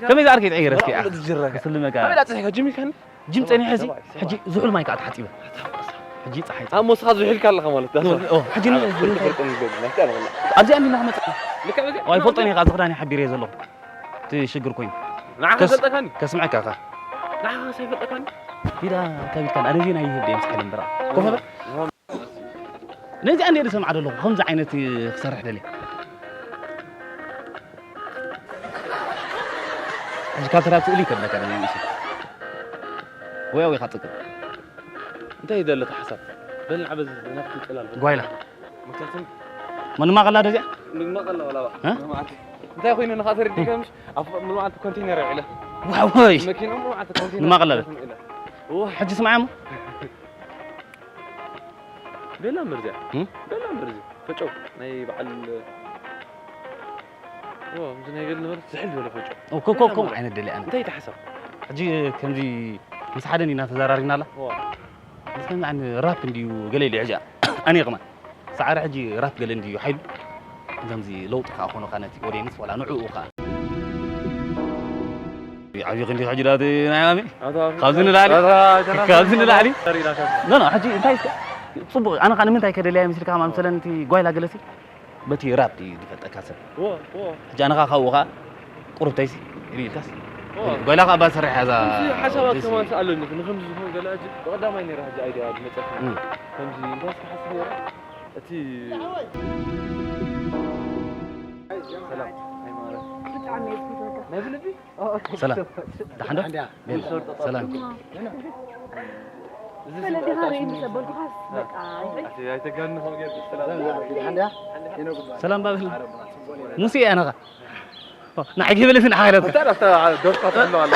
ከመይ ዝኣርከ ይትዕይር እስኪ ዝጅረጋ ክስልመካ ኣበላ ጽሒካ ጅም ኢልካኒ ጅም ጸኒሐ ሲ ሕጂ ዝሑል ማይ ከዓ ተሓጺበ ሕጂ ጸሓይ ኣብ ሞስኻ ዝውሒልካ ኣለኻ ማለት ዳ ኦ ሕጂ ትፈልጥ ንገድ ናይቲ ኣለኹላ ኣብዚኣ እንዲና ክመጽእ ልክዕ በዚኣ ኣይፈልጦን ኢኻ ዝኽዳን ይሓቢረ ዘለኹ እቲ ሽግር ኮይኑ ንዓኻ ከስ- ፈልጠካኒ ከስምዐካ ኢኻ ንዓኻ ሳይፈልጠካኒ ፊዳ ከቢድካኒ ኣነ ዜና ይህብ ደየ ምስሓል እምበራ ኮፈ ነዚኣ እንደ ዝሰምዓ ዘለኹ ከምዚ ዓይነት ክሰርሕ ደልየ ሕጂ ካብ ተራ ስእሊ ከብለካ ደልየ ንእሽቶ ወይ ኣዊኻ ጥቅም እንታይ ይደለ ተሓሳብ በል ንዓበ ዝናትኩም ጽላል በል ጓይላ ምክንያቱም መንማ ቀላ ደዚኣ ንግማ ቀላ ወላ እ? እንታይ ኮይኑ ንኻ ተረዲካ ምሽ ኣብ ምሉኣት ኮንቴነር ይዕለ ዋወይ መኪና ምሉኣት ኮንቴነር ንማ ቀላ ደ? ኢለ ሕጂ ስምዓ እሞ ቤላ ምርዚያ እም? ቤላ ምርዚ ፈጨው ናይ በዓል ኦ እዚ ናይ ገል ነገር ዝሕል ዝበለ ፈጨው ኮኮኮም ዓይነት ደሊ ኣነ እንታይ ተሓሳብ ሕጂ ከምዚ ምስ ሓደን ኢና ተዘራሪብና ኣላ ዋ ከምዚ ዓይነት ራፕ እንድዩ ገለ ኢሉ ሕጂ ኣነ ከማን ሰዓረ ሕጂ ራፕ ገለ እንድዩ ሓይሉ ከምዚ ለውጢ ከዓ ኮኖ ከዓ ነቲ ኦዲየንስ ዋላ ንዕኡ ከዓ ዓብዪ ክንዲ ሕጂ ዳት ናይ ማሚ ካብዚ ንላዕሊ ካብዚ ንላዕሊ ኖ ኖ ሕጂ እንታይ እስከ ፅቡቅ ኣነ ከዓ ንምንታይ ከደልያ ምስልካ ማምሰለን እቲ ጓይላ ገለሲ በቲ ራፕ እዩ ዝፈልጠካ ሰብ ሕጂ ኣነ ከዓ ካብኡ ከዓ ቁርብተይሲ ኢሉ ኢልካስ ጓይላ ከዓ ባሰርሕ ያዛ ሓሳባት ከማን ኣለኒ ንከምዚ ዝኾን ገለ ሕጂ ብቐዳማይ ነይረ ሕጂ ኣይዲያ ዝመፀት ከምዚ እንታይ ስሓስብ ነይረ እቲ ሰላም ሃይማኖት ብጣዕሚ እየ ዝፈትወካ። ናይ ብልቢ ሰላም ደሓን ዶ ሰላም ፈለዲኻ ርኢ ምስ ኣበልኩኻስ በቃ ኣይተጋንኹም ጌርኩ ሰላም ሰላም ባብል ሙሴ እያ ነኻ ንዓይ ከይበለስ ንዓኻ ኢለትካ እንታይ ዳፍታ ዶርካ ትብሎ ኣላ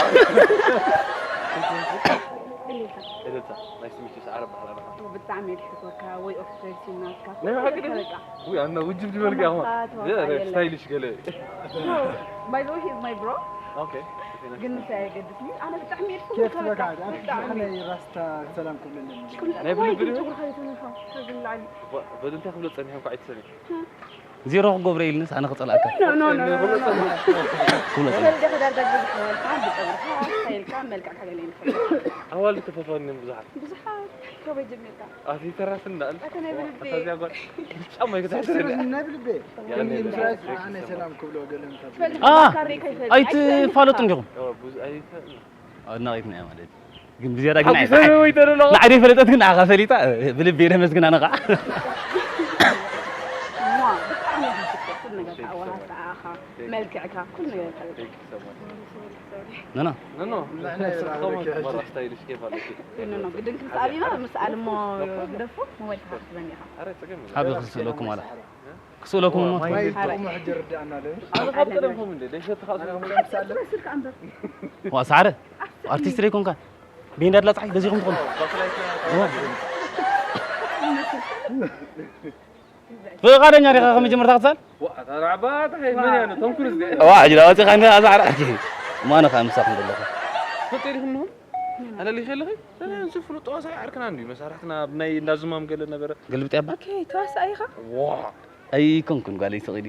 እልልታ እልልታ ናይ ስሚቱ ሰዓረ በሓላ ብጣዕሚ እየ ዝፈትወካ ወይ ኦፍ ፕሬሲን ናትካ ናይ ብሓቂ ድዩ? በቃ ውይ ኣነ ውጅብ ዝበልክ ኣኹ ተዋሳእ የለን። ስታይልሽ ገለ By the way, he's my bro. ኦኬ ግን ምሳይ ኣየገድስኒ ኣነ ብጣዕሚ እየ ኬፍ ዝፈትወካ በቃ በቃ ብጣዕሚ ናይ ራስታ ሰላም ክብለኒ ናይ ብልቢ ድዩ? ጨጉርካ ይተንፋ ካብዚ ንላዕሊ በል እንታይ ክብሎ ጸኒሖም ኳ ኣይትሰሚ ዜሮ ክገብረ ኢልንስ ኣነ ክጸልኣካ No, no, no, no, no, no. ክብሎ ጸኒሑ ተወልደ ከዳርጋ ብዙሕ ወልካ ብጨጉርካ ስታይልካ መልክዕካ ገለ ይንፈልጥ ኣዋልድ ተፈትዋኒ ብዙሓት ብዙሓት ካበይ ጀሚርካ ኣቲ ተራስን ዳል ኣተ ናይ ብልቢ ኣታዚያ ጓል ጫማ ይክትሕስል ናይ ብልቤ ያለ ከምዚ ምስራች ኣነ ሰላም ክብሎ ገለ ምታ ትፈልጥ አ፣ ካሬ ከይፈልጥ ኣይትፋለጡ እንዲኹም ብዙ ኣይተ ኣድናቂት ናይ ማለት ግን ብዝያዳ ግን ሓቢሰ ወይ ተደሎ ንዓይ ፈለጠት ግን ንዓኻ ፈሊጣ ብልቢ የመስግን ኣነ ከዓ ዋ ብጣዕሚ ዝፍቅር ኩሉ ነገር ኣዋሃስኣኻ መልክዕካ ኩሉ ነገር ነና ኖ ኖ ስታይልሽ ኬፍ ኣለኪ ኖ ግድን ክምስኣል ኢና ምስኣል እሞ ግደፎ ሞባይል ክሓስበኒ ኢኻ ኣረ ጸገም ሓቢ ክስእለኩም ኣላ ክስእለኩም እሞ ማይ ጥቕሙ ሕጂ ርዳእና ለ ኣነ ካብ ቀደምኩም እንደ ደሸት ተኻሱ ስልክ ኣንበር ዋ ሳዕረ ኣርቲስት ደይኮንካ ቤንዳ ድላ ፀሓይ ገዚኹም ትኾኑ ፍቓደኛ ዲኻ ከመጀመርታ ክትሳል ተራዕባ እንታይ ምን ያነ ቶም ክሩዝ ዋ ሕጂ ዳወፂኻ እንዲ ኣዛዕራ ማነ ከዓ ምሳኹም ዘለኹ ፈጢሪኹም ንኹም ኣለሊኸ ኣለኺ እዚ ፍሉጥ ተዋሳኢ ዓርክና እንድዩ መሳርሕትና ኣብ ናይ እንዳዝማም ገለ ነበረ ገልብጥ ያባ ኦኬ ተዋሳኢ ኢኻ ዋ ኣይኮንኩን ጓለይ ስቕ ኢሉ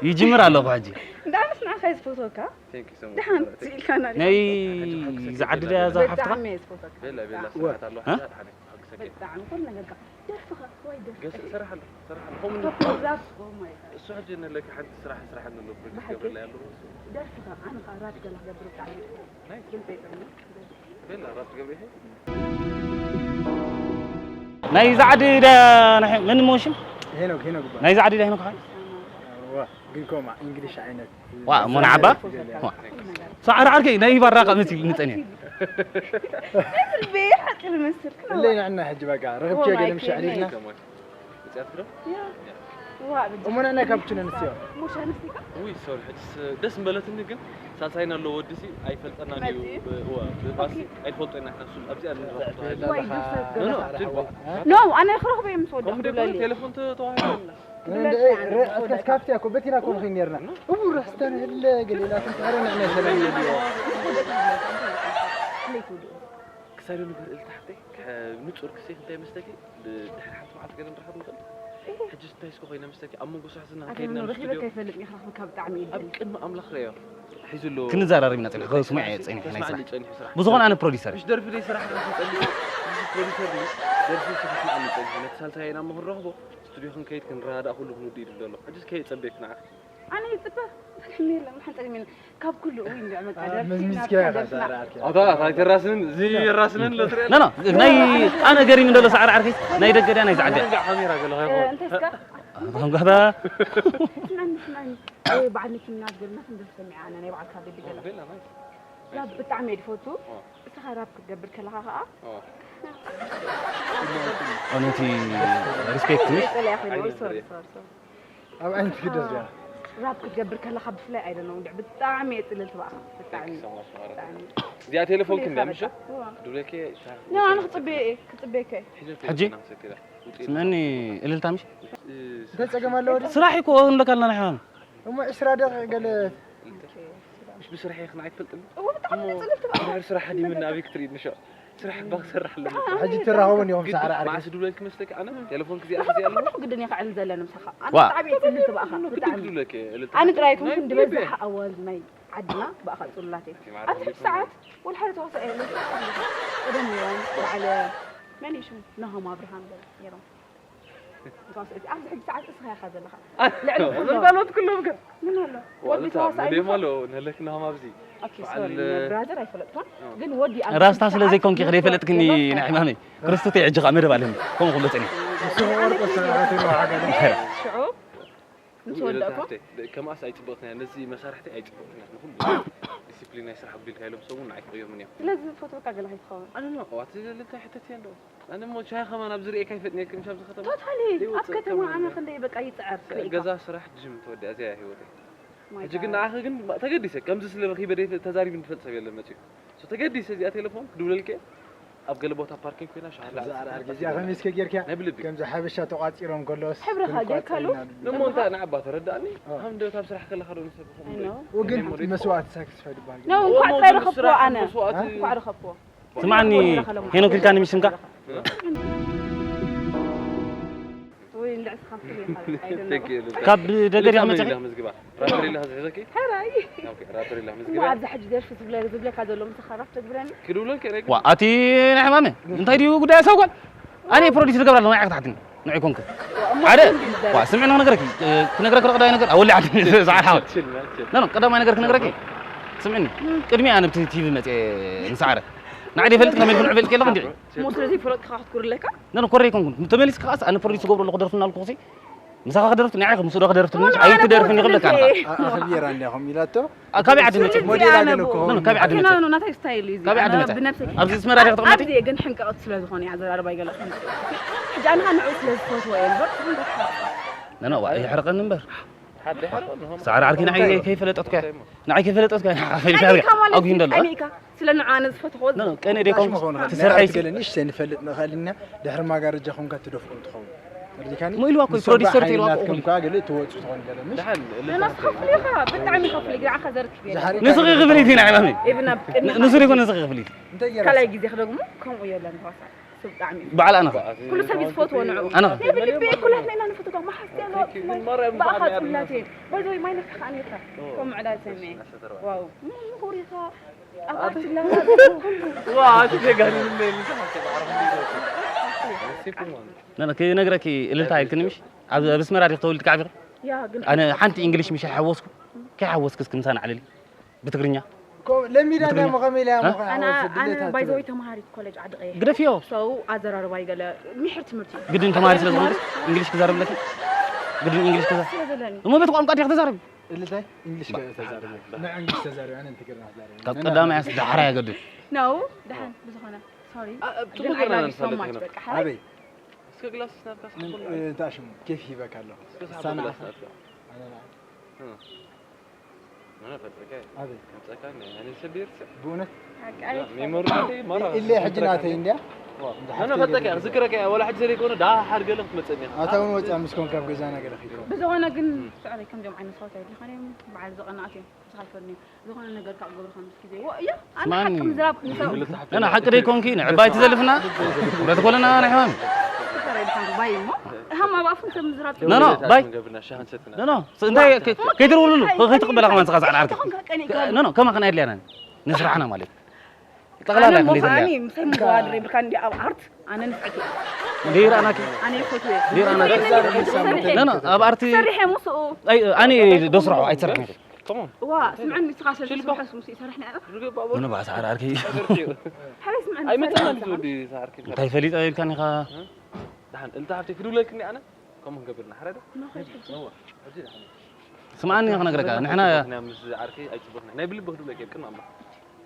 ይጅምር ኣለኹ ሕጂ እንዳመስ ንዓኻ እየ ዝፈትወካ Thank you so much ደሓን ስኢልካና ናይ ዝዓዲ ድያ እዛ ሓፍትኻ ብጣዕሚ እየ ዝፈትወካ ቤላ ቤላ ስርዓት ኣሎ ሓደ ሓደ ክሰከ ብጣዕሚ ኩሉ ነገርካ ደርፍኻ ወይ ደርፊ ገስ ሰራሓለ ሰራሓለ ሆም ቶፕ ዛፍ ኦ ማይ ጋድ እሱ ሕጂ ንለካ ሓንቲ ስራሕ ስራሕ ንሎ ፕሮጀክት ብሓቂ? ገበላ ያለው ደርፍኻ ኣነ ኸዓ ራፕ ገለ ክገብር ብጣዕሚ ናይ ድምፀ ይጥዕመኒ ቤላ ራፕ ገብሪሄ ናይ ዝዓዲ ድያ ናይ መን ሞሽን ሄኖክ ሄኖክ ይባል ናይ ዝዓዲ ድያ ሄኖክ ሓይ ዋ ግን ኮማ እንግሊሽ ዓይነት ዋ ሞን ዓባ ሳዕሪ ዓርከይ ናይ ባራ ቃ መሲል ንጸንየ ቤት ሓፂር መስል እለይ ንዕና ሕጂ በቃ ረኽብኪ ገለ ምሽ ዕሊልና እዚኣት ግረ ዋ ብጃ እሞና ናይ ካፕቹኖ ንስዮ ሞሻ ንስቲካ ውይ ሶሪ ሕጅስ ደስ ምበለትኒ ግን ሳልሳይና ኣሎ ወድሲ ኣይፈልጠና ድዩ መፂኡ? ብባሲ ኣይፈልጦ ኢና ካብሱ ኣብዚኣ ንረኽቦ ተባሂልና ወይ ድርሰት ኖ፣ ኖ፣ ገለ ጅል። ኖ ኣነ ክረኽቦ እዮም ምስ ወዲ ከምኡ ደይኮነ ዓብዱላሊ ቴሌፎን ተዋሂቡ ካፍቲ ያኮ በቲና ኮ ንኸይድ ነርና እቡ ረስተን ህለ ገሌላ ትንትሕረ ንዕነ ሰላም የድልዮ ክሳይ ንግበር እል ታሕተይ ንፁር ክሴ እንታይ መስተኪ ድሕሪ ሓንቲ መዓልቲ ገለ ንረኸብ ንኽእል ሕጂ እንታይ እስከ ኮይነ መስተኪ ኣብ መንጎ ስራሕ ዝና ከይድና ረኺበካ ይፈልጥ እየ ክረኽበካ ብጣዕሚ እዩ ኣብ ቅድሚ ኣምላኽ ረዮ ሒዙ ኣሎ። ክንዘራረብ ኢና ጸኒሕና፣ ከስምዖ እየ ጸኒሐ ናይ ስራሕ። ጸኒሑ ስራሕ። ብዝኾነ ኣነ ፕሮዲሰር እየ። ምሽ ደርፊ ደይ ስራሕ ካ ክንጸንሕ፣ ምሽ ፕሮዲሰር ድዩ? ደርፊ ስራሕ ስምዓኒ ጸኒሑ። ነቲ ሳልሳይ ኢና እሞ ክንረኽቦ፣ ስቱድዮ ክንከይድ ክንረዳዳእ ኩሉ ክንውድእ ኢሉ ኣሎ። ሕጂስ ከየጸበየክ ንዓኺ። ኣነ ይጽበ፣ ምንም የለን፣ ሓንጸር የለን። ካብ ኩሉ እውን እንድዕ በቃ ደርፊ ምስ ናብ ሚስኪያ ከደርፍና። ኣታ፣ ኣታ ኣይተራስንን፣ እዚ የራስንን ለትሪያ። ኖ፣ ኖ፣ ናይ ኣነ ገሪም እንደሎ ሳዕር ዓርከይ፣ ናይ ደገ ድያ ናይ ዛዕድያ? ካሜራ ገለ እ፣ እንታይ እስካ? ኣታ፣ ስማዕኒ፣ ስማዕኒ። እ፣ በዓል መኪና ዝገርመ ክንደይ ሰሚዐ ኣነ ናይ በዓልካ ቤቢ ገለ። ቤላ፣ ናይ ራፕ ብጣዕሚ እየ ዝፈቱ። ኦ። እስኻ ራፕ ክትገብር ከለኻ ኸዓ ኦ። ኦነቲ ሪስፔክት፣ ምሽ? ጸለያ ኮይነ፣ ኦ፣ ሶሪ፣ ሶሪ፣ ሶሪ። ኣብ ዓይኒ ትግደስ እያ። ራፕ ክትገብር ከለኻ ብፍላይ፣ I don't know፣ እንድዕ ብጣዕሚ እየ ጽልል ትብኣኻ። ብጣዕሚ፣ Thank you so much፣ ማራ። ብጣዕሚ። እዚኣ ቴሌፎን ክንደይ ክንደይ ምሽ? እዋ። ዱለኬ ሻ-፣ ኖ፣ ኣነ ክጽበየ እየ፣ ክጽበየካ እየ። ሕጂ? ሕጂ? ስምዕኒ፣ እልልታ ምሽ? እንታይ ጸገም ኣለዎ ድዩ? ስራሕ እኮ ንብለካ ኣለና፣ ሕማም። እሞ ዕስራ ደቂቕ ገለ ምሽ ብስራሕ ኢኺ ንዓይ ትፈልጥኒ? እዎ፣ ብጣዕሚ እሞ ጽልል ትብኣ። ድሕሪ ስራሕ ሃዲምና ኣበይ ክትርእይኒ ሸው? ስራሕ እባ ክሰርሕ ኣለኒ። ሕጂ ትራኸቡን ኢኹም ግን ሰዓረ ዓርኪ። መዓስ ድውለልኪ መስለኪ ኣነ? ቴሌፎን ክዚኣ ክዚኣ ኣለዎ? ኩሉ ግድን እየ ክዕል ዘለኒ ምሳኻ። ኣነ ዋ። ብጣዕሚ እየ ጽልል ትብኣኻ፣ ኩሉ ግድን ብጣዕሚ። ክድውለኪ እየ፣ እልልታ። ኣነ ጥራይ ኣይኮንኩን፣ እኔ ዝበዝሕ ቤት። ኣዋልድ ናይ ዓድና ብኣኻ ጽሉላት እየ። እቲ ማዕረ ኣብዚ ሕጂ ሰዓት ወላ ሓደ ተዋሳኢ የለን። ቀደም ነይሮም፣ በዓል መን እዩ ሽሙ? ናሆም ኣብርሃም ገለ ነይሮም። ተዋሳእቲ ኣብዚ ሕጂ ሰዓት እስኻ ኢኻ ዘለኻ። ልዕሊ ኩሎም። ግልጋሎት ኩሎም ከ? ምን ኣሎ? ወዲ ዋልታ፣ ተዋሳኢ ነዴማ ምዃን። ኣሎ፣ ነለክ ናሆም ኣብዚ። ኦኬ፣ በዓል ሶሪ፣ ብራዘር ኣይፈለጥኩን፣ ኦ። ግን ወዲ ኣብ ራስታ ሕጂ ስለ ሰዓት ዘይኮንኪ ክደ ይፈልጥክኒ ነበር ናይ ሕማመይ። ክርስቶስ ሕጂ ኸኣ መደብ ኣለኒ። ከምኡ ክብሎ ጸኒሐ። ንሱ ክቆርጦ ዝተረፈ ተዋሓገለ። ሽዑ ምስ ውይ፣ ወደእኩ። ተሓተይ፣ ደ-፣ ከማስ ኣይጽብቕትን እያ። ነዚ መሳርሕቲ ኣይጽብቕትን እያ። ንኹሉ ዲሲፕሊን ናይ ስራሕ ኣቢልካ ኢሎም ሰሙን ንዓይ ክቕየሙን እዮም። ስለዚ ዝፈትወካ ገለ ከይትኸውን። ኣነ ነው፣ ዋት፣ እንታይ ሕተት እያ ኣለዎ? ኣነ እሞ ቻይ ከማን ኣብዚ ርእየካ ኣይፈጥነክን፣ ምሽ ኣብዚ ከተማ? ቶታሊ፣ ዘይወጽእ ኣብ ከተማ ከም ኣነ ክንደይ በቃ ይጽዕር ክርእየካ። ገዛ ስራሕ ጅም ተወዲኣ፣ እዚኣ እያ ህይወተይ። ማይ ሕጂ ግን ጋድ። ንዓኺ ግን ተገዲሰ፣ ከምዚ ስለ ረኺበ ደይ-፣ ተዛሪብኒ ዝፈልጥ ሰብ የለን መጺኡ። ሶ ተገዲሰ እዚኣ ቴሌፎን ክድውለልኪ እየ። ኣብ ገለ ቦታ ፓርኪንግ ኮይና ሻሃ እዛ ኣርኣር እዚኣ ከመይ እስከ ጌርክያ? ናይ ብልቢ። ከምዚ ሓበሻ ተቋጺሮም ከለውስ ሕብርኻ ክንቋጸር ጌርካሉ? ኢና ንብል። እሞ እንታይ ንዓባ ተረዳእኒ? ኦ። ከም ዶ ኣብ ስራሕ ከለኻ ዶ ንሰብ ከምኡ I know። ወግን ሜሞሪ መስዋእቲ ሳክሪፋይ ዝበሃል ኖ፣ ግን። እንኳዕ እሞ ጥራይ ግን ረኸብክዎ ስራሕ ኣነ። መስዋእቲ እንኳዕ ረኸብክዎ። ስምዓኒ፣ ሄኖክ ኢልካኒ ምሽ ስምካ? ወይ እንድዕስ ካብ ትብል ኢኻ፣ I don't know። Thank you። ካብ ደገ ዲኻ መጺኻ? ኢላ መዝግባ። ራፐር ኢላ ዝሕዘኪ? ሕራይ። ኦኬ፣ ራፐር ኢላ እሞ መዝግባ። ኣብዚ ሕጂ ደርፊ ዝብለ-፣ ዝብለካ ዘሎ ምሳኻ ራፕ ተግብረኒ? ክድውለልኪ እየ፣ ነይ ግባ። ኣቲ ናይ ሕማመ፣ እንታይ ድዩ ጉዳይ ሰብ ጓል? ኣነ ፕሮዲስ ዝገብር ኣለኹ፣ ንዓይ ክትሓትኒ። ንዑ ኮንክ። እሞ ሓደ፣ ከምዚ ይዛረብ። ዋ፣ ስምዕኒ ክነግረኪ፣ እ፣ ክነግረኪ ዶ ቀዳማይ ነገር? ኣወሊ ዓዲ፣ ሰዓት ሓወት። ችል፣ ችል። ኖ፣ ኖ፣ ቀዳማይ ነገር ክነግረኪ። ስምዕኒ፣ ቅድሚ ኣነ ብቲ ቲቪ መጽየ ንሰዓረ። ንዓይ ደይ ፈልጥ፣ ከመይ ኢልኩ ንዑ ፈልጥ የለኹ እንዲዒ። እሞ ስለዚ ፍለጥ ክኻ ክትኩር ኣለካ? ኖ፣ ኖ፣ ኮረይ ኮንኩን። ተመሊስ ከኣስ ኣነ ፕሮዲስ ዝገብሮ ኣለኹ ክደርፍ እናልኩ ሲ ምሳኻ ክደርፍ ንዓይ ከም ምስ ወደ ክደርፍ ትብልሽ ኣይትደርፍን ይኽብለካ ኣነ። ኣኽቢራ እንዲኹም ኢላቶ። አ፣ ካበይ ዓዲ መጽእ? ሞዴል ኣገለ እኮ ኖ፣ ኖ፣ ካበይ ዓዲ መጽእ? ኖ፣ ኖ፣ ናታይ ስታይል እዩ እዚ። ካበይ ዓዲ ኣነ መጽእ? ብነብሰይ ኣብዚ ኣስመራ ዲኻ ተቐመጢ? ኣብዚ ግን ሕንቀቐት ስለ ዝኾነ እያ ኣዘራርባ ይገለጽ። ሕጂ ኣነ ኸኣ ንዑ ስለ ዝፈትዎ እየ እምበር፣ ትኹን ተትሓርቕ። ኖ፣ ኖ፣ ዋ፣ ይሕረቐኒ እምበር። ሓደ ይሕረቐኒ፣ ሆም። ሳዕሪ ዓርኪ ንዓይ እንታይ? ከይፈለጠትካ። እንታይ እሞ? ንዓይ ከይፈለጠትካ። ኣይ፣ ፈሊጥካ። ኢኻ ማለት ኣጉሂ እዩ። እንደሎ። ቀኒእካ። ስለ ንዓና ዝፈትዎ። ኖ፣ ኖ፣ ቀኒ ደይኮንኩ። ትሰርሒ መኾኑ ትሰርሒ። ገለ ንእሽተይ ንፈልጥ ንኽእል ኢና። ድሕሪ ማጋረጃ ኮንካ ትደፍኦም ትኸውን። ተረዲካኒ? እሞ ኢልዋ እኮ፣ ንሶም ፕሮዲሰር በዓል ተይልዋ ሓይልናት እኮ። ከምካ ገለ ትወጹ ትኾን ገለ፣ ምሽ? ደሓን፣ ንሕና እልልታ ንኸፍል ኢኻ፣ ብጣዕሚ ከፍል፣ ግርዓኻ ዘርክብ እየ። ዝሓሪ ንስኺ ክፍሊት ኢና ዕማሚ። ኢቭን ኣብ ቅድሚ ንሱ ደይኮነ ንስኺ ክፍሊት። እንታይ ገይራ? ካልኣይ ግዜ ክደግሞ ከምኡ የለን፣ ተዋሳእ። ሰብ ብጣዕሚ እዩ። በዓል ኣነ ኸ? ኩሉ ሰብ እዩ ዝፈትዎ ንዕኡ። ኣነ ኸ? ናይ ብልቢ ኩላትና ኢና ንፈትወካ፣ መሓዝቲ ኣለዋ፣ Thank you። ብፍላይ ግን ማርያም ብኣኻ ብጣዕሚ ጽላት እየን። By the way፣ ማይ ነፊሕኻ ነይርካ። ኦ። ከምኡ ዕላል ሰሚዐ። ዋው፣ ምሁር ኢኻ። ኣብ ኣርት ኣለኻ። ዋ፣ ኣቲ ጀጋኑ ንለይ ንስኻ ከ ብዓረብ እንዲህ ነው። ሲምፕል ማን። ኖ፣ ኖ፣ ክነግረኪ እልልታ ኢልክኒ ምሽ? ኣብ፣ ኣብ ኣስመራ ዲኺ ተወሊድኪ ዓቢኺ? ያ፣ ግን ኣነ ሓንቲ እንግሊሽ ምሽ ኣይሓወስኩ። ከይሓወስኪ እስኪ ምሳና ኣዕልሊ። ብትግርኛ። ኮ-፣ ለሚዳ ብትግርኛ። እሞ ከመይ ኢላ እሞ እ? ከ-፣ ኣነ፣ ሓወስ ኣነ ድሌታት ባይ ዘ ወይ ትብል? ተማሃሪት ኮሌጅ ዓዲ ቀይሕ። ግደፍዮ። ሰው ኣዘራርባይ ገለ ሚሕር ትምህርቲ እዩ። ግድን ተማሃሪ ስለ ዝኾንኩ እንግሊሽ ክዛረብ ኣለኪ? ግድን እንግሊሽ ክዛ-፣ ስለ ዘለኒ። እሞ በቲ ቋንቋ ዲኻ ተዛረቢ? እልታይ እንግሊሽ ባ-፣ ተዛረቢ። ንዕ እንግሊሽ ተዛረቢ፣ ኣነ ትግርኛ ተዛረቢ። ካብ ቀዳማይ ኣስ ዳሕራይ ኣገድል። ነው፣ ደሓን ብዝኾነ። ሶሪ። ኣ፣ ኣ፣ ግን ጽቡቅ I love ገርና you so ንፈልጥ much፣ ኢና። በቃ፣ ሓራይ። ኣበይ? እስከ ግላስ ናትካ ምን፣ ሳሕቦ። እ፣ እንታይ ሽሙ? ኬፍ ይበካ ኣለኹ። እስከ ሳሕቦ ሳና ግላስ ናትካ። ኣነ ና። እ። ኣነ ፈልጠካ እየ። ኣበይ? ከምፀካ እኒ፣ ኣነ ሰብ ይርስ። ብእውነት? ሓቂ ያ፣ ኣይፈልጥን። ሜሞሪ ናተይ ማራ ኢለ ሕጂ ዝዝክረካ ናተይ እኒ። እንድያ? ዋ። ብዙሓት ኣነ ፈልጠካ እየ፣ ከይደ ዝዝክረካ እየ። ዋላ ሕጂ ዘይኮነ፣ ደሓር ገለ ክትመፀኒ ኢኻ። ኣታ እውን ወፂኣ ምስ ኮንካ ኣብ ገዛና ገለ ከይኮነ። ብዝኾነ ግን፣ እም። ስዕረይ ከምዚኦም ዓይነት ሰባት ኣይድልኻን እዮም። በዓል ዝቐናእት እዮም። ዝኸልፈኒ ዝኾነ ነገር ካብ ገብርኻ ምስ ግዜ። ወ-፣ እያ፣ ኣነ ስማኒ። ሓቂ ምዝራብ ንሰብ። ንብለታ ሓቂ ኣነ ሓቂ ዘይኮንኪ፣ ንዕባይ ትዘልፍና? ንብረት ኮለና ናይ ሕማም። ተረድሓን ባይ እሞ። ሃም ኣብ ኣፉ ሰብ ምዝራብ ኖ፣ ኖ፣ ባይ። ኖ፣ ኖ፣ ስ-፣ እንታይ ከ-፣ ከይትርውልሉ፣ ከ-፣ ከይትቕበላ ከማን ስኻ ዛዕዳ ዓርኪ። ኖ፣ ኖ፣ ከማ ከና የድልያና። ንስራሕና ማለት። ጠቕላላ ኣነ እያ ክንደይ እሞ ዘላ? ኣነ ምሳይ ምዋድር ይብልካ እንዲ ኣብ ኣርት ኣነ ንፍዕቲ። እንደ ይረኣናኪ? ኣነ ይፈትዎ። እንደ ይረኣናኪ? ኖ፣ ኖ፣ ኣብ ኣርቲ ሰሪሐ ምስኡ። ኣይ፣ ኣነ ዶ ስራሑ ኣይትሰርሕን። ዋ፣ ስምዐኒ፣ ንስኻ ሰብ ሽልባ። ዝሰርሐስ ምስ ይሰርሕ ነይረ። ርግእ ባቡር። ምን በኣ ሰዓር ዓርኪ? ኣገርኪ። ሓበይ ስምዐኒ፣ ኣይመጣናን ሰሪሐ ዝወዲ ሰዓር ኪ። እንታይ ፈሊጠ ኢልካኒ ኢኻ? ደሓን፣ እልታ ሃብተይ ክድውለልክኒ ኣነ? ከምኡ ክንገብር ኢና፣ ሓረደ? ንኸይድ ሕጂ። እዋ፣ ሕጂ ደሓን። ስምዓኒ ክነግረካ፣ ንሕና ጽቡቕ ኢና ምስ ዓርከይ ኣይጽቡቕና። ናይ ብልቢ ክድውለልክ እየ፣ ቅድሚ ኣምላኽ።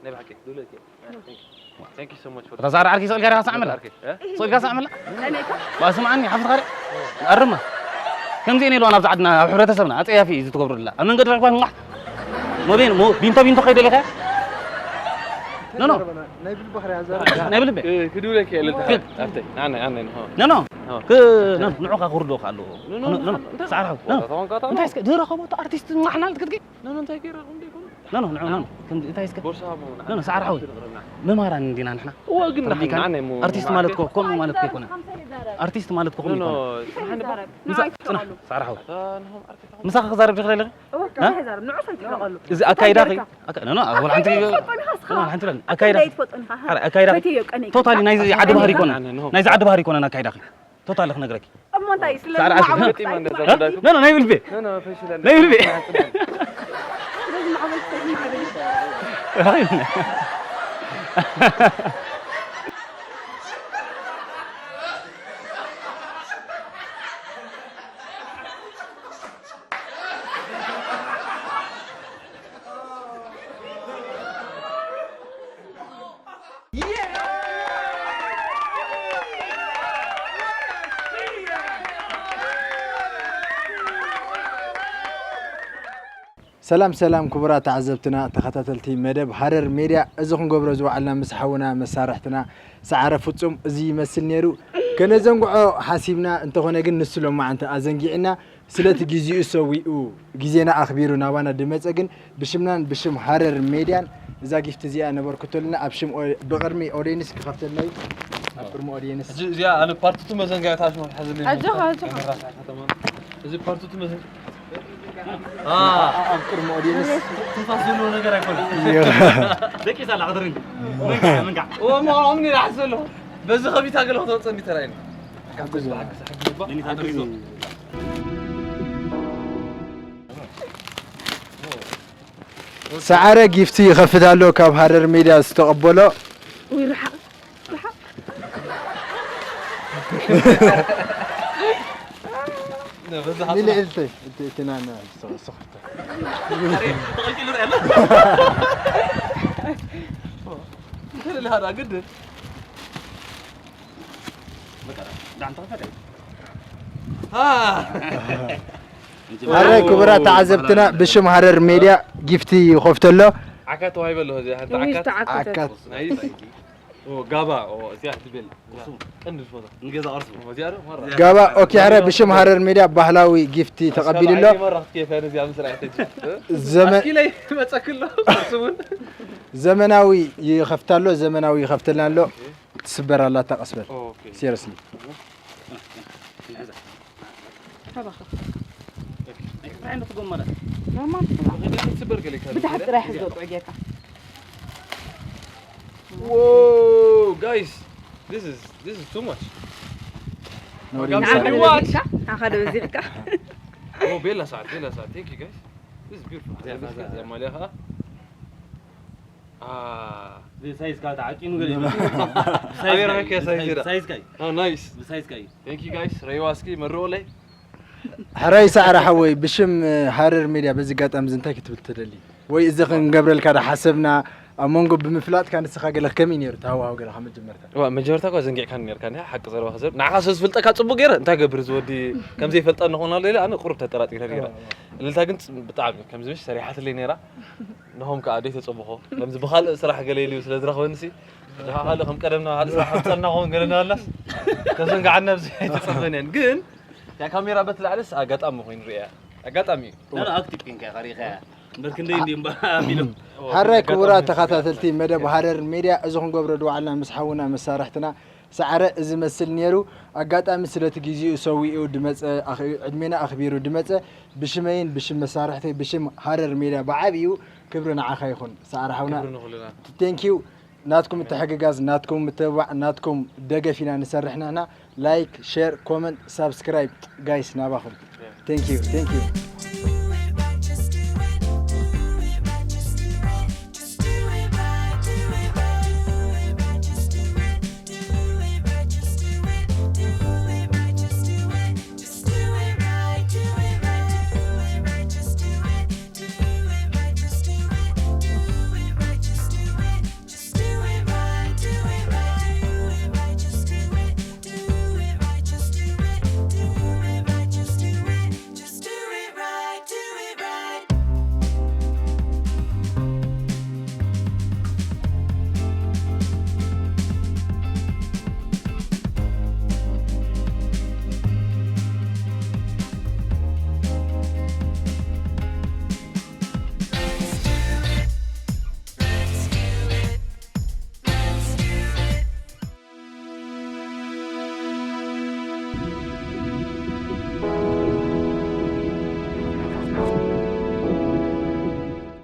ናይ ብሓቂ ክድውለልክ እየ። Thank you። Thank you so much for እታ ሳዕሪ ዓርኪ ስቕልካ ዲኻ ሳዕ መላ? ዓርከይ፣ እ? ስቕልካ ሳዕ መላ? ኣሜሪካ? በኣ ስምዓኒ፣ ሓፍትኻ ዲያ? ኣርማ። ከምዚ እኔ ኢልዋ ናብዛ ዓድና፣ ኣብ ሕብረተሰብና፣ ኣጸያፊ እዩ ዝትገብሩ ደላ። ኣብ መንገዲ ረኽባ ንዋሕ። ሞቤን፣ ሞ-፣ ቢንቶ ቢንቶ ከይደ ኢኻ? ኖ፣ ኖ። ናይ ብልቢ ክሪያ ዘር ናይ ብልቢ። እ፣ ክድውለልክ እየ፣ ልልታ። ክድ- ኣብተይ፣ ኣነ፣ ኣነ፣ ንሆ። ኖ፣ ኖ። ኖ። ክ-፣ ኖ፣ ንዑኻ ክውርዶ ከ ኣለዎ። ኖ፣ ኖ፣ ኖ፣ ኖ፣ ኖ። ኖ። ሳዕሪ ሓው፣ ኖ። እንታይ እስከ ድረኸቦ፣ ኣርቲስት ማሕና ልትክትኪ? ኖ፣ ኖ፣ እንታይ ገይረ፣ ክንደይ ኮን? ኖ፣ ኖ፣ ንዑ፣ ኖ፣ ኖ። ከምዚ፣ እንታይ እስከ? ቦርሳ ሃቦ፣ ኖ፣ ኖ፣ ሳዕሪ ሓው። ንቕረብና። መማራ እንዲና ንሕና። እወ፣ ግን ተረዲእካኒ? ንሕና ናይ ሞ-፣ ኣርቲስት ማለት እኮ፣ ከምኡ ማለት እኮ ኣይኮነን። ኣርቲስት ማለት እኮ ኖ፣ ከምኡ ኖ፣ ኣይኮነን። ስራሕ ንባ-፣ ኣይዛረብ። ምሳ-፣ ጽናሕ፣ ሳዕሪ ሓው። ኣታ፣ ንሆም ኣርቲስት ምሳኻ ክዛረብ ዲኺ ኢለኺ? እወ፣ እ? ከምዚ ኣይዛረብ። ንዑ ሰልኪ ኢኻ ቀሉ። እዚ ኣካይዳኺ፣ እንታይ ጌርካ? ኣካ-፣ ኖ፣ ኖ፣ ወላ ሓንቲ ኣካይዳ ኣይትፈልጦን ኢኻ፣ ንስኻ። ወላ ሓንቲ ኢለን። ኣካይዳ። እንታይ ኣይትፈልጦን ኢኻ? ሓረ፣ ኣካይዳ። ፈትየዮ፣ ቀነይ። ቶታሊ ናይዚ ዓዲ ባህሪ ኣይኮነን። ኣነ፣ ኖ። ናይዚ ዓዲ ባህሪ ኣይኮነን ኣካይዳኺ። ቶታሊ ክነግረኪ። እሞ እንታይ፣ ስለ ሳዕሪ ዓሽ-፣ ዝማዕበል እ? ኖ፣ ኖ፣ ናይ ብልቤ። ኖ፣ ኖ፣ ፈሽለ። ናይ ብልቤ። በዚ ማዕበል፣ በዚ ማዕበል። ሰላም ሰላም ክቡራት ተዓዘብትና ተኸታተልቲ መደብ ሃረር ሜድያ፣ እዚ ክንገብሮ ዝወዓልና ምስ ሓውና መሳርሕትና ሰዓረ ፍጹም እዚ ይመስል ነይሩ። ከነዘንግዖ ሓሲብና እንተኾነ ግን ንሱ ሎማዓንቲ ኣዘንጊዕና ስለቲ ግዜኡ ሰዊኡ ግዜና ኣኽቢሩ ናባና ድመጸ ግን ብሽምናን ብሽም ሃረር ሜድያን እዛ ጊፍት እዚኣ ነበርክቶ ኣለና። ኣብ ሽም ኦ-፣ ብቕድሚ ኦዲየንስ ክኸፍተልና እዩ። ኣብ ቅድሚ ኦዲየንስ። እዚ፣ እዚኣ ኣነ ፓርት ቱ መዘንጋዕታ ሽማ ሓዘለይ። ኣጆኻ፣ ኣጆኻ። እዚ ፓርት ቱ መዘን-፣ ኣ፣ ኣብ ቅድሚ ኦዲየንስ። ትንፋስ ዘለዎ ነገር ኣይኮነን። እዮ። ደቂሳ ኣላ፣ ክትርኢ። መንካዕ፣ መንካዕ። እዎ፣ እሞ፣ እሞ፣ ምን ይላሕ ዘሎ? በዚ ከቢታ ገለ ክትወፅእ እንዲተራእየኒ። ሓግዞ። ሓግዞ፣ ሓግዞ። ሓግዞ። ሰዓረ ጊፍቲ ይኸፍት ኣሎ ካብ ሃረር ሜድያ ዝተቐበሎ። ውይ፣ ርሓቕ፣ ርሓቕ። ንልዕልቲ፣ እቲ፣ እቲ ናና፣ ሶ-፣ ሶ-፣ ተቐልቂሉ ርአ ኣሎ። እንታይ ልልሃ ዳ ግድን? በቃ፣ ዳ፣ ዳ፣ እንተ ኸፈተ። ሃ! ሃረይ ክቡራት ተዓዘብትና፣ ብሽም ሃረር ሜድያ ጊፍቲ ይኸፍተሎ። ዓካ ተዋሂበ ኣለኹ፣ እዚ ሓንቲ ውይ፣ ዓካ። ዝተዓከተ። ዓካ። ናይ ኦ፣ ጋባ፣ ኦ፣ እዚኣ ትብል። እዚኣ። ቅርሱ። ቀንዲ ዝፈትዋ። ንገዛ ቅርሱ። ኦ፣ እዚኣ ዶ? ማራ። ጋባ፣ ኦኬ፣ ሃረ፣ ብሽም ሃረር ሜድያ ባህላዊ ጊፍቲ ተቐቢሉ ኣሎ። ኣስካላ፣ ኣይመራኽት ኬፍ፣ ያነ እዚኣ ምስራ ኣይተጅ። ዘመ-፣ ኣስኪለይ መጸክሎ፣ ቅርሱ እውን። ዘመናዊ ይኸፍታሎ፣ ዘመናዊ ይኸፍተልና ኣሎ። ኦኬ። ትስበር ኣላታ፣ ቀስ በል። ኦኬ። ሲሪየስሊ። ንሕዛ። ካባኻ። ኣይትፍራሕን ዶ ትጎመላ? ማማ ትፍራ። ትስበር ገለ ካብ ብታሕቲ ጥራይ ሕዞ ጥዑይ ጌርካ። Whoa, guys, this is, this is too much። No, ንዓኻ ዶ በዚሕካ? ንዓኻ ዶ በዚሕካ? Oh, ቤላ ሰዓት፣ ቤላ ሰዓት። Thank you, guys. This is beautiful። እዚኣ፣ እዚኣ፣ እዚኣ። እዚኣ ማልያ ኸዓ። ኣ። እዚ ሳይዝ ካብ ተዓቂኑ ገለ ይመስል። ኣበይ ረኺብካዮ ሳይዝ ሳይዝ፣ ዳ? ሳይዝ ካይ። ኦ፣ ናይስ። ብሳይዝ ካይ። Thank you, guys። ረይዋ እስኪ መርቑለይ። ሕራይ ሰዓረ ሓወይ፣ ብሽም ሃረር ሜድያ በዚ ኣጋጣሚ እዚ እንታይ ክትብል ትደሊ? ወይ እዚ ክንገብረልካ ዶ ሓሰብና ኣብ መንጎ ብምፍላጥካ ንስኻ ገለ ከመይ ነይሩ እቲ ሃዋህው ገለ ካብ መጀመርታ? እዋ፣ መጀመርታ እኳ ዘንጊዕካኒ ነርካ፣ እንዲያ ሓቂ ዘረባ ክዘርብ። ንዓኻ ስለ ዝፍልጠካ ጽቡቕ ገይረ፣ እንታይ ገብር እዚ ወዲ ከም ዘይፈልጠኒ ክኾን ኣሎ ኢለ ኣነ ቁሩብ ተጠራጢረ ነይረ። እዋ፣ እዋ። እልልታ ግን ጽ-፣ ብጣዕሚ ከምዚ ምሽ ሰሪሓትለይ ነይራ። ንሆም ከኣ ደይ ተጸብኾ። ከምዚ ብኻልእ ስራሕ ገለ ኢሉ ስለ ዝረኽበኒ ሲ፣ ድኻ ካልእ ከም ቀደምና ሓደ ስራሕ ከም ጸናኹም ገለ እናበልናስ፣ ከዘንግዓና ኣብዚ ኣይተጸበን እየን። ግን፣ ያ ካሜራ በቲ ላዕልስ ኣጋጣሚ ኮይኑ ርእያ። ኣጋጣሚ እዩ። ኖ፣ ኖ፣ ኣክቲቭ ኮንካ ኢኻ ርኢኻያ። እምበር ክንደይ እንዲ እምባ ኣቢሎም። ሓረ ክቡራት ተኸታተልቲ መደብ ሃረር ሜድያ፣ እዚ ክንገብሮ ድዋዕልና ምስ ሓውና መሳርሕትና ሰዓረ እዚ መስል ነይሩ። ኣጋጣሚ ስለቲ ግዜኡ ሰዊኡ ድመፀ፣ ኣኽ- ዕድሜና ኣኽቢሩ ድመፀ ብሽመይን ብሽም መሳርሕተይ ብሽም ሃረር ሜድያ ብዓብዩ ክብሪ ንዓኻ ይኹን ሰዓረ ሓውና። ክብሪ ንኹልና። ቴንኪዩ። ናትኩም ምትሕግጋዝ፣ ናትኩም ምትብባዕ፣ ናትኩም ደገፍ ኢና ንሰርሕ ንሕና። ላይክ፣ ሼር፣ ኮመንት፣ ሳብስክራይብ ጋይስ ናባኹም። ቴንኪዩ ቴንኪዩ።